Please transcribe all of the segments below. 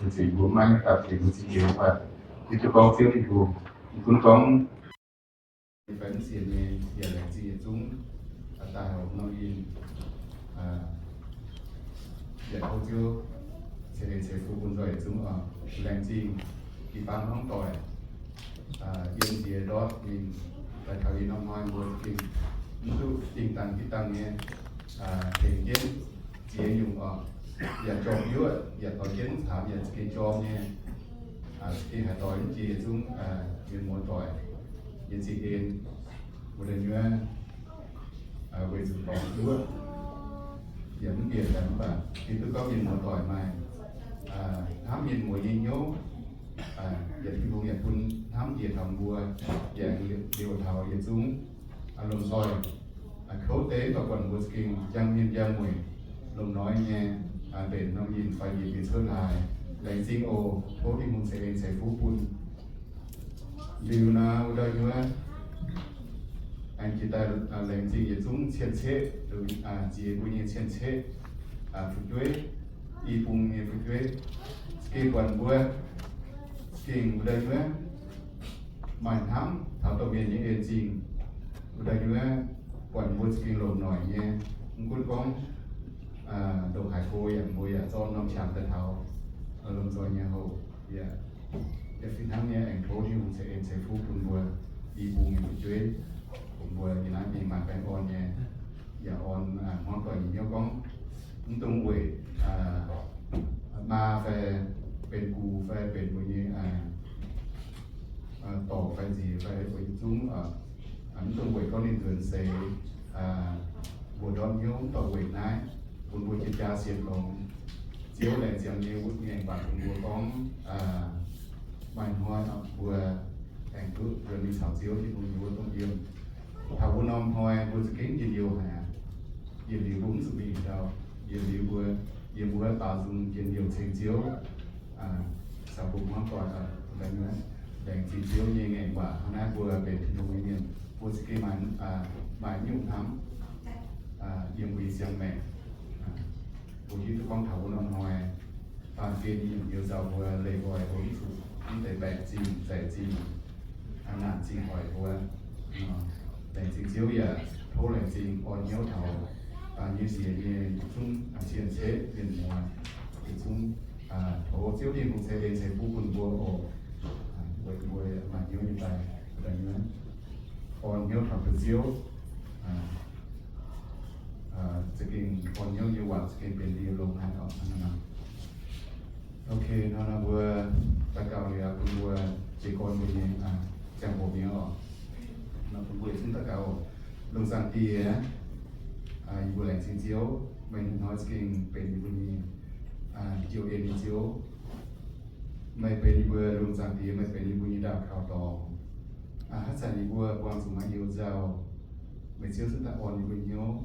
Ziouv mbuo maiv dapv tengx mbuo zingh hnyouv, hiuv duqv gorngv Ziouv Tin-Hungh, ninh gunv gorngv fai mv sienx nyei, yaac laengz zingh yietc zungv daaih horpc norm in, yaac tov Ziouv ceix en ceix fuqv bun nzoih yietc zungv oc. Laengz zingh jiu-baang hmuangv doic, yiem nziex ndortv mingh daaih taux ih norm hnoi mbuo za'gengh mv duqv dingh dangh hitv dangh nyei, tengx jienv ziex nyungc oc, yaac jorm yuoqv, yaac doix jienv caux, yaac za'gengh jorm nyei, za'gengh haaix doix mv jiex yietc zungv mienh muoz doic nyei zingh en, mbuo daaih nyuoqv weic zuqc dorngc yuoqv, yaac mv bieqc daaih mv baac hiuv duqv gorngv mienh muoz doic maaih hnamv mienh muoz nyei hnyouv, yaac Tin-Hungh yaac bun hnamv jiex taux mbuo, yaac liouc taux yietc zungv lomh nzoih kouv deix, mv baac buatc mbuo za'gengh njang mienh njang mueic, lomh noic nyei, mbenc norm in fai njiec mienh cuotv haaix. Laengz zingh oc. Tov Tin-Hungh ceix en ceix fuqv bun. Liuz nor, wuov ndau nyuoqv aengx jiex daaih laengz zingh yietc zungv cien-ceqv, nziex mbuo nyei cien-ceqv, fu'jueiv, i bung nyei fu'jueiv, za'gengh buatc mbuo, za'gengh wuov ndau nyuoqv maaih hnamv taux domh mienh nyei en zingh. Wuov ndau nyuoqv buatc mbuo za'gengh longc noic nyei, mv gunv gorngv ndongc haaix go yaac mbuo yaac zorqv norm qangx daaih taux lomh nzoih nyei houc, yaac fih hnangv nyei aengx tov Tin-Hungh ceix en ceix fuqv bun mbuo i bung nyei fu'jueiv, bun mbuo yiem naaiv mingh maaih baengh orn nyei, yaac orn hmuangv doic nyei hnyouv gorngv, mv dungx weic maa fai benx gux fai benx mbuo nyei dorc fai nziex fai mbuo nyei zungv, mv dungx weic gorngv ninh nzuonx seix, mbuo ndortv hnyouv mv dorh weic naaiv, bun mbuo jiex jaax sienx longx. Ziouv laengz zingh nyei wuov ngaengc waac bun mbuo gorngv, maaih hnoi mbuo aengx duqv nzuonx mingh caux Ziouv Tin-Hungh nyei wuov domh yiem. Taux wuov norm hnoi mbuo za'gengh njien-youh haic aqv. Yietc liuz mbuo mv zuqc mingh haaix ndau, yietc liuz mbuo yiem mbuo baaux nzung njien-youh ceng Ziouv. Caux mbuo hmuangv doic, laengz zingh Ziouv nyei ngaengc waac hnangv naaiv mbuo benx Tin-Hungh nyei mienh, mbuo za'gengh maaih, maaih nyungc hnamv yiem mbuo nyei siang-maengc. Mbuo hiuv duqv gorngv taux wuov norm hnoi, baamh gen nyei njoux nzauh mbuo leih nqoi mbuo mv zuqc mv deix baengc zingh, zaic zingh, naanc zingh hoic mbuo. Laengz zingh Ziouv yaac tov laengz zingh orn hnyouv taux nyei nziex nyei zungv cien-ceqv mienh muoz, yietc zungv tov Ziouv Tin-Hungh ceix en ceix fuqv bun mbuo oc. Weic mbuo maaih hnyouv nyei daaih, orn hnyouv taux Ziouv, za'gengh orn hnyouv nyei waac za'gengh benx liuz longx haic oc. Ok, nor mbuo daux gaux liuz bun mbuo jiez gorn mbuo nyei ziangh hoc mi'aqv oc. Nor bun mbuo yietc zungv daux gaux. Lungh zaangc Diex, yie mbuo laengz zingh Ziouv, meih hnoi za'gengh benx yie mbuo nyei njoux en nyei Ziouv. Meih benx yie mbuo lungh zaangc Diex, meih benx yie mbuo nyei ndaauh kaux dorngx. Haaix zanc yie mbuo buangh zuqc maaih hnyouv nzauh, meih Ziouv zungv daaih orn yie mbuo hnyouv.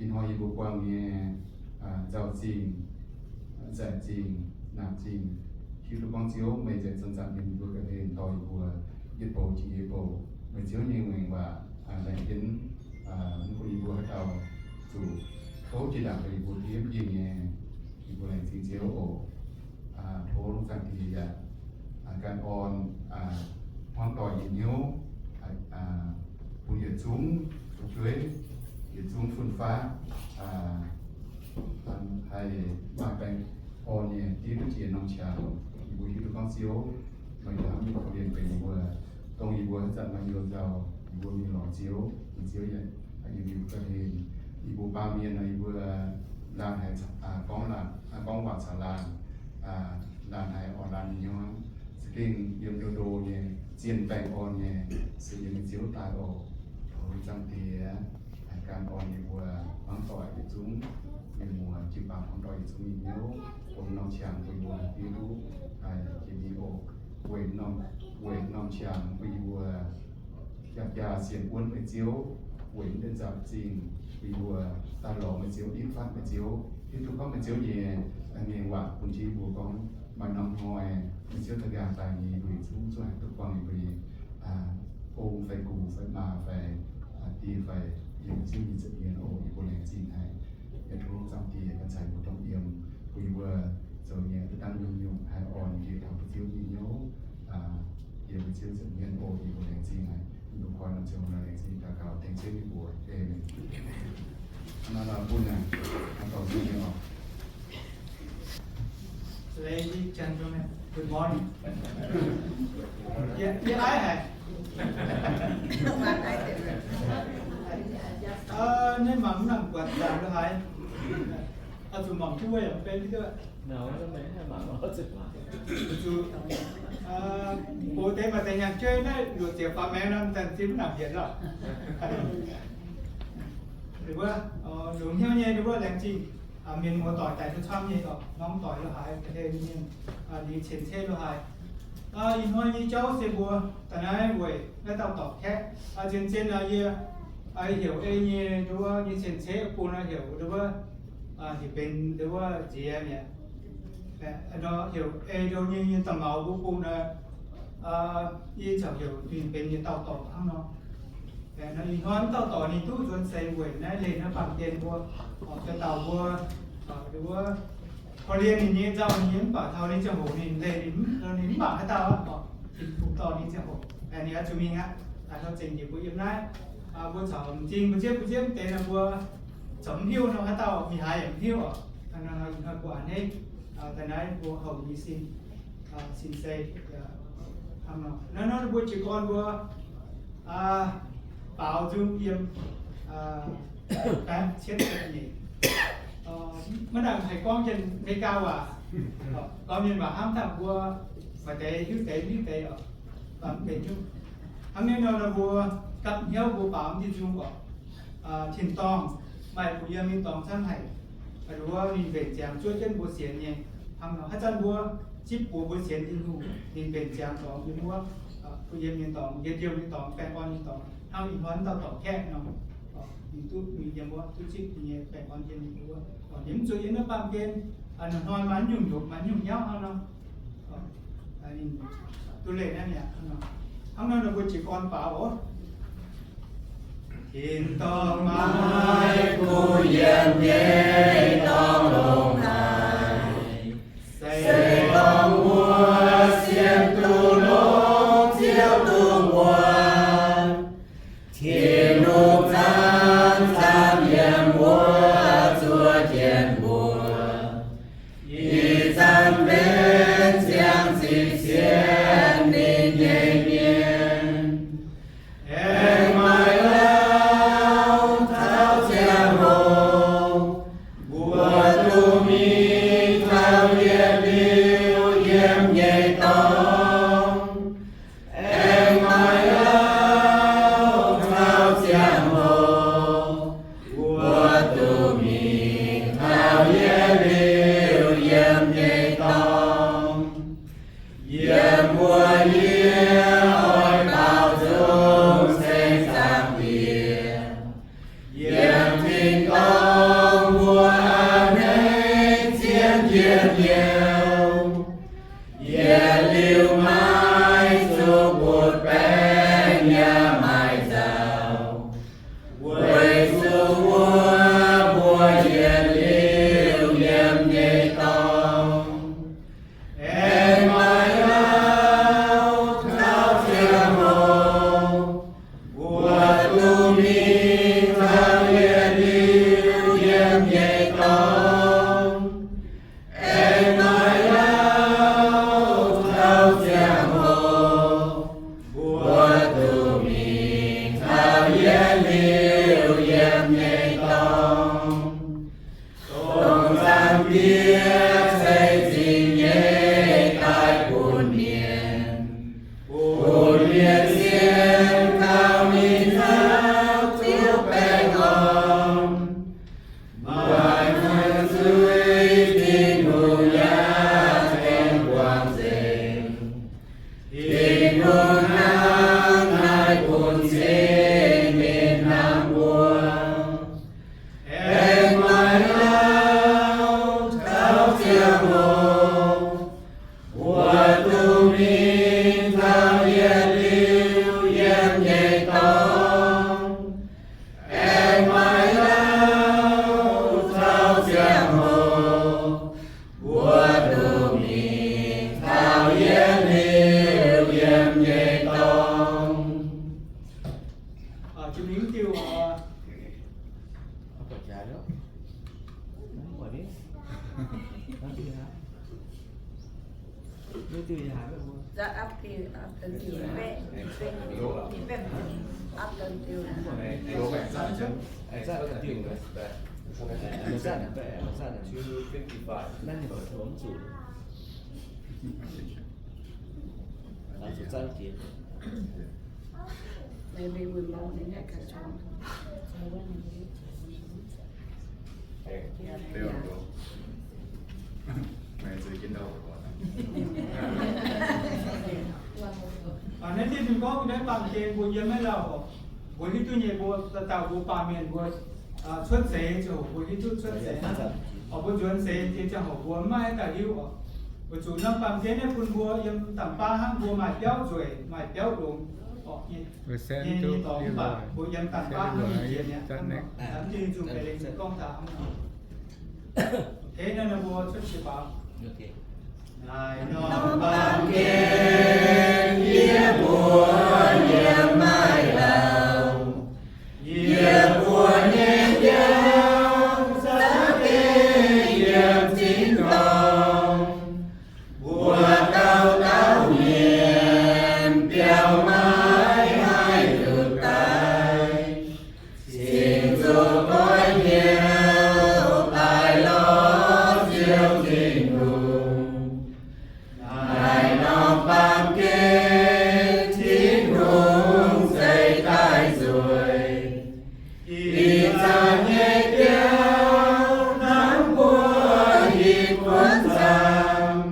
Ih hnoi yie mbuo buangh nyei nzauh zingh, zaic zingh, naanc zingh, hiuv duqv gorngv Ziouv meih nzengc zanc-zanc yiem yie mbuo ga'hlen dorh yie mbuo yietc bouc jiex yietc bouc. Meih Ziouv nyei ngaengc waac laengz jienv mv bun yie mbuo haaix dauh zuqc kouv jiex ndaangc daaih yie mbuo hiuv duqv nyei. Yie mbuo laengz zingh Ziouv oc. Tov Zaangc Diex yaac gan orn hmuangv doic nyei hnyouv bun yietc zungv fu'jueiv, yietc zungv fun-faqv haih maaih baengh orn nyei div duqv jiex norm qangx. Yie mbuo hiuv duqv gorngv Ziouv meih hnamv yie mbuo, korv-lienh benx yie mbuo, dongh yie mbuo haaix zanc maaih hnyouv nzauh, yie mbuo mingh lorz Ziouv, Ziouv yaac yiem yie mbuo ga'hlen. Yie mbuo baamh mienh nor, yie mbuo laanh haiz gorngv, gorngv waac caux laanh, laanh haiz orn laanh nyei hnyouv, za'gengh yiem ndo ndo nyei, zien baengh orn nyei, se yiem Ziouv daaih oc. Tov Zaangc Diex gan orn yie mbuo hmuangv doic yietc zungv, mienh muoz jiu-baang hmuangv doic yietc zungv nyei hnyouv, bun norm qangx bun yie mbuo div duqv jiex nyei oc. Weic norm, weic norm qangx bun yie mbuo jaa-jaa sienx wuonv meih Ziouv, weic mv deix nzauh zingh bun yie mbuo daaih lorz meih Ziouv, nitv fatv meih Ziouv, hiuv duqv gorngv meih Ziouv nyei, nyei waac bun jienv yie mbuo gorngv, maaih norm hnoi meih Ziouv daaih nqaang daaih nyei, yie mbuo yietc zungv zuqc haih duqv buangh yie mbuo nyei ong fai gux fai maa fai die fai yiem Ziouv nyei za'hmien oc. Yie mbuo laengz zingh haic. Yaac tov Zaangc Diex ganh ceix mbuo dongh yiem, bun yie mbuo zoux nyei daaih dangh nyungc-nyungc haih Ladies and gentlemen, good morning. Yie, yie aiv haic. Naaiv mangc mv nangc buatc zanc lo haaix. Oix zuqc mangc jienv wuov yaac mv benx duqv. Zuqc, bun deix maaih deix nyaanh jueiv naaiv luoqc ziepc faaux maengx nor, zanc zinh mv nangc mbienx lorqc. Wuov, longx hnyouv nyei wuov laengz zingh mienh muoz-doic daaih duqv camv nyei oc, norm doic lo haaix, deix mienh, liuz cien-ceqv lo haaix. Ih hnoi nyei jauv se mbuo daaih naaiv weic naaiv dauh dorngx kaeqv. Zien-zien yie heuc ei nyei nduov nyei cien-ceqv bun heuc nduov, heuc benx nduov nziex mi'aqv. Nor heuc ei nduov nyei nyei da'mauz mbuo bun, yie ziouc heuc ninh benx nyei dauh dorngx hnangv nor. Ih hnoi dauh dorngx ninh duqv nzuonx seix weic naaiv leih naaiv baamh gen mbuo, oc, dauh dauh mbuo, nduov, korv-lienh ninh nyei nzauh ninh nyei mv baac taux ninh ziangh hoc ninh leih ninh, ninh mv baac haaix dauh, oc, Tin-Hungh dorh ninh ziangh hoc, ninh oix zuqc mingh aqv. Taux zengc njiec mbuo yiem naaiv, mbuo caux m'zing mbuo ziepv mbuo ziepv deix nor mbuo zoux mv hiuv nor haaix dauh mingh haaix yaac mv hiuv oc. Ih hnoi mbuo a'hneiv daaih naaiv mbuo houc nyei sin, sin se, hnangv nor naaiv nor mbuo jiez gorn mbuo baaux nzung yiem baeqv cietv nyeic. Maiv nangc haiz gorngv jienv Meigaa waac, gorngv mienh waac hnamv daaih mbuo maaih deix hiuv deix mv hiuv deix oc. Mv benx hiuv. Hnangv naaiv nor mbuo gapv hnyouv mbuo baaux mv diuh nzung oc. Tin-dorngh maaih kuh yiem nyei dorngx camv haic. Nduov ninh mbenc ziangx zuov jienv mbuo sienx nyei. Hnangv nor haaix zanc mbuo zipv buoz mbuo sienx Tin-Hungh, ninh mbenc ziangx dorngx yiem wuov, kuh yiem nyei dorngx, yietc liouh nyei dorngx, baengh orn nyei dorngx, hnangv ih hnoi dauh dorngx kaeqv nor. Ninh duqv mingh yiem wuov, duqv zipv ninh nyei baengh orn yiem wuov. Ninh mv zuqc yiem naaiv baamh gen, hnoi maaih nyungc hnyouv, maaih nyungc hnyouv hnangv nor. Ninh duqv leih naaiv mi'aqv. Hnangv nor ninh mbuo jiez gorn baaux oc. Tin-dorngh maaih kuh yiem nyei dorngh longx haic. Se gorngv mbuo sienx duqv longx, Ziouv dungx wuonx. Tin-Hungh zanc-zanc yiem wuov zuov jienv mbuo. Ih zanc benx ziangh ziqc sienx ninh nyei mienh. Aengx maaih lauh taux ziangh hoc, mbuo duqv mingh taux yietc liuz yiem nyei dorngx. Aengx maaih lauh taux ziangh hoc, mbuo duqv mingh taux yietc liuz yiem nyei dorngx. Yiem mbuo yie oix baaux nzung se Zaangc Diex. Yiem tin-dorngh mbuo a'hneiv zien njien-youh. Yietc liuz Mv diuh yaac haaix mbuo? Up diuh, up diuh, up diuh. Naaiv ninh mbuo mv zuqc, zuqc zanv jiex. Naaiv diuh ninh gorngv naaiv baamh gen mbuo yiem maiv lauh oc. Mbuo hiuv duqv nyei mbuo dauh dauh mbuo baamh mienh mbuo cuotv seix ziouc mbuo hiuv duqv cuotv seix hnangv. Oc mbuo nzuonx seix jiex ziangh hoc mbuo mv maaih haaix dauh hiuv oc. Weic zuqc norm baamh gen naaiv bun mbuo yiem dangc baav hnangv mbuo maaih biauv nzueic, maaih biauv longx oc. Nyei, nyei dorngx mv baac mbuo yiem dangc baav hnangv nyei jiex mi'aqv. Hnangv naaiv diuh Ging-Sou gorngv daaih hnangv nor. Naaiv norm baamh gen yie mbuo yiem maiv lauh, yie mbuo nyei biauv za'gengh yiem tin-dorngh. Mbuo dauh dauh mienh biauv maiv haih nduqc daaih, cingx zuqc goiv hnyouv daaih lorz Ziouv Tin-Hungh. Naaiv norm baamh gen Tin-Hungh zeix daaih nzueic, ih zanc nyei biauv hnangv mbuo hitv kuonx nzangc,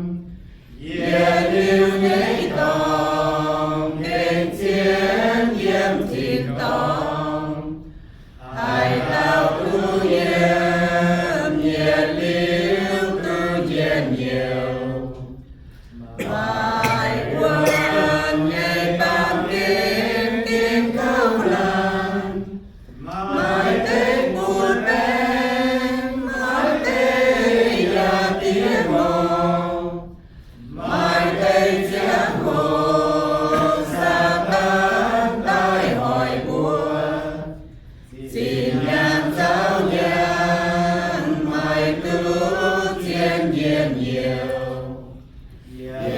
yietc liuz nyei dorngx gengh zien yiem tin-dorngh. Haaix dauh duqv yiem, yietc liuz duqv njien-youh. Maaih wuonh nyei baamh gen gengh kouv laanh, maaih deix butv baengh, maaih deix yaac diev mor. Maaih deix ziangh hoc Saadaan daaih hoic mbuo, zinh nyaanh zaux nyaanh maaih duqv zien njien-youh.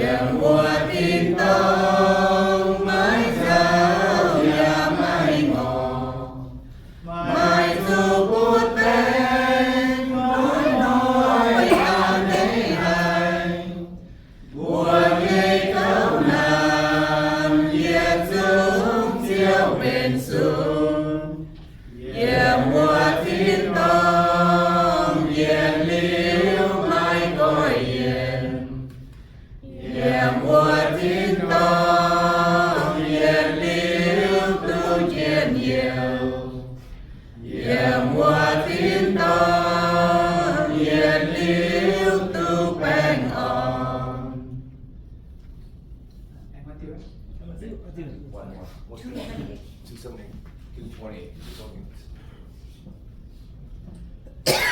Yiem wuov tin-dorngh maiv nzauh yaac maiv ngorc, maaih zuqc butv baengh, maiv hnoi a'hneiv haic. Mbuo nyei kouv naanc yietc zungv ziouc benx sung. Yiem wuov tin-dorngh yietc liuz maiv goiv yienc. Yiem wuov tin-dorngh yietc liuz duqv njien-youh. Yiem wuov tin-dorngh yietc liuz duqv baengh orn. One more. What's the one? Two seventy, two twenty, two seventy.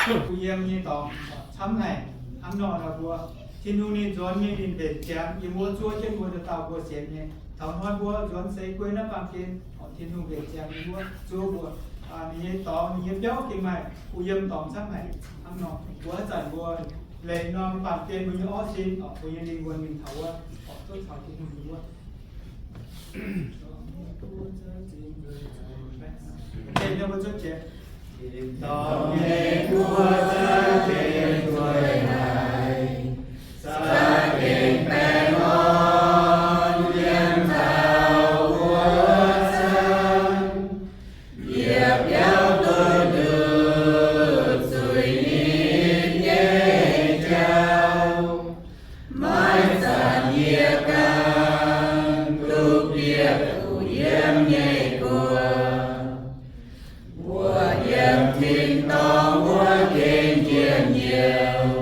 Mbuo yiem nyei dorngx camv haic, hnangv nor nor mbuo, Tin-Hungh ninh nzuonx nyei ninh mbenc ziangx yiem wuov zuov jienv mbuo dauh dauh mbuo sienx nyei. Taux hnoi mbuo nzuonx seix guei naaiv baamh gen, Tin-Hungh mbenc ziangx yiem wuov zuov mbuo. Ninh nyei dorngx, ninh nyei biauv gengh maaih, mbuo yiem dorngx camv haic, hnangv nor mbuo haaix zanc mbuo leih norm baamh gen mbuo nyei orv sin, mbuo nyei lingh wuonh mingh taux wuov, zuov taux Tin-Hungh nyei wuov. Tin-dorngh nyei guoqv za'gengh nzueic haic, za'gengh baengh orn yiem taux wuov zanc. Yietc biauv duqv nduqc zuiz-nitv nyei jauv, maiv zanc yie ganh duqv bieqc duqv yiem nyei guoqv. Mbuo yiem tin-dorngh wuov gengh njien-youh,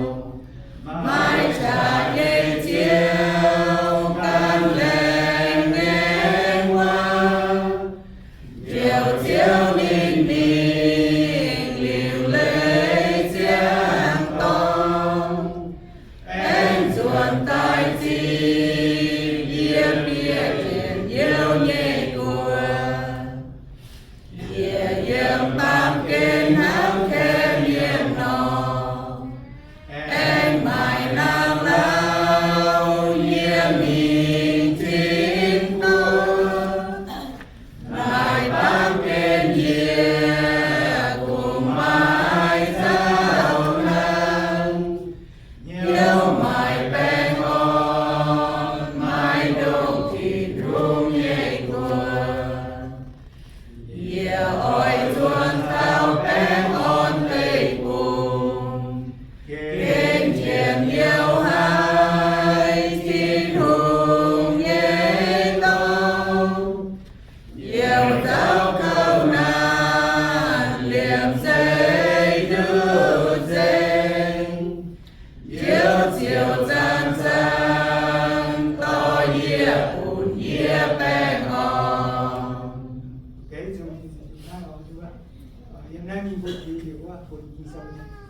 maiv qaqv nyei Ziouv gan laengz ngaengc wuov. Njoux Ziouv ninh mingh liuc leiz ziangh dorngh, aengx nzuonx daaih ziqc yie bieqc njien-youh nyei guoqv. Yiem naaiv mingh mbuo jiex liuz wuov bun i sou.